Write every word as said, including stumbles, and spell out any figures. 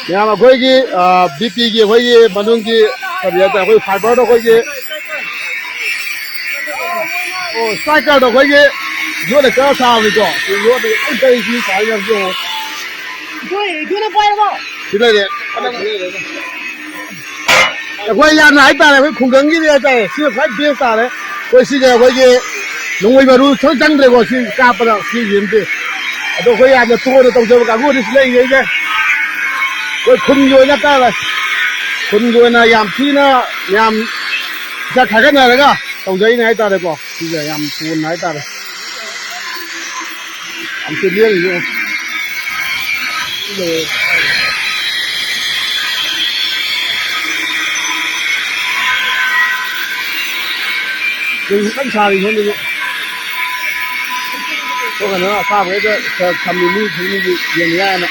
ꯃꯌꯥꯝ ꯑꯩꯈꯣꯏꯒꯤ, ꯑ, ꯕꯤ ꯄꯤꯒꯤ ꯑꯩꯈꯣꯏꯒꯤ ꯃꯅꯨꯡꯒꯤ ꯀꯔꯤ ꯍꯥꯏꯇꯥꯔꯦ, ꯑꯩꯈꯣꯏ fiberꯗꯣ ꯑꯩꯈꯣꯏꯒꯤ, ꯑꯣ, strikerꯗꯣ ꯑꯩꯈꯣꯏꯒꯤ ꯌꯣꯠꯅ ꯀꯛꯑ ꯁꯥꯕꯅꯤꯀꯣ꯫ ꯁꯤ ꯌꯣꯠꯅ ꯂꯣꯏ ꯀꯛꯏ, ꯁꯤ ꯁꯥꯔꯤ ꯃꯌꯥꯝꯁꯦ ꯌꯦꯡꯉꯣ꯫ ꯁꯤ ꯂꯩꯔꯦ꯫ ꯑꯩꯈꯣꯏ ꯌꯥꯝꯅ ꯍꯥꯏꯇꯥꯔꯦ, ꯑꯩꯈꯣꯏ ꯈꯨꯡꯒꯪꯒꯤꯗꯤ ꯍꯥꯏꯇꯥꯔꯦ, ꯁꯤꯅ ꯈ꯭ꯋꯥꯏ best ꯇꯥꯔꯦ꯫ ꯑꯩꯈꯣꯏ ꯁꯤꯒ ꯑꯩꯈꯣꯏꯒꯤ ꯅꯣꯡꯃꯩ ꯃꯔꯨ ꯁꯨꯡꯆꯪ ꯆꯪꯗ꯭ꯔꯦꯀꯣ, ꯁꯤ ꯀꯥꯞꯄꯗ ꯁꯤ ꯌꯦꯡꯗꯦ꯫ ꯑꯗꯣ ꯑꯩꯈꯣꯏ ꯌꯥꯝꯅ ꯇꯣꯏꯅ ꯇꯧꯖꯕ ꯀꯥꯡꯕꯨꯗꯤ ꯁꯤ ꯂꯩꯔꯤꯉꯩꯁꯦ꯫ ꯑꯩꯈꯣꯏ ꯈꯨꯟꯒꯤ ꯑꯣꯏꯅ ꯍꯥꯏꯇꯥꯔꯦ, ꯈꯨꯟꯒꯤ ꯑꯣꯏꯅ ꯌꯥꯝ ꯊꯤꯅ ꯌꯥꯝ ꯄꯩꯁꯥ ꯈꯥꯏꯒꯠꯅꯔꯒ ꯇꯧꯖꯩꯅꯦ ꯍꯥꯏꯇꯥꯔꯦꯀꯣ꯫ ꯁꯤꯁꯦ ꯌꯥꯝ ꯊꯨꯅ ꯍꯥꯏꯇꯥꯔꯦ꯫ ꯌꯥꯝ ꯆꯦꯜꯂꯤ ꯍꯧꯖꯤꯛ꯫ ꯍꯧꯖꯤꯛ ꯀꯟꯅ ꯁꯥꯔꯤ ꯁꯣꯝꯗꯁꯨ꯫ ꯁꯣꯝ ꯀꯩꯅꯣ ꯑꯁꯥꯕꯈꯩꯗ ꯈꯔ ꯊꯝꯃꯤ, ꯃꯤ ꯈꯨꯗꯤꯡꯒꯤ ꯌꯦꯡ ꯌꯥꯏꯅ꯫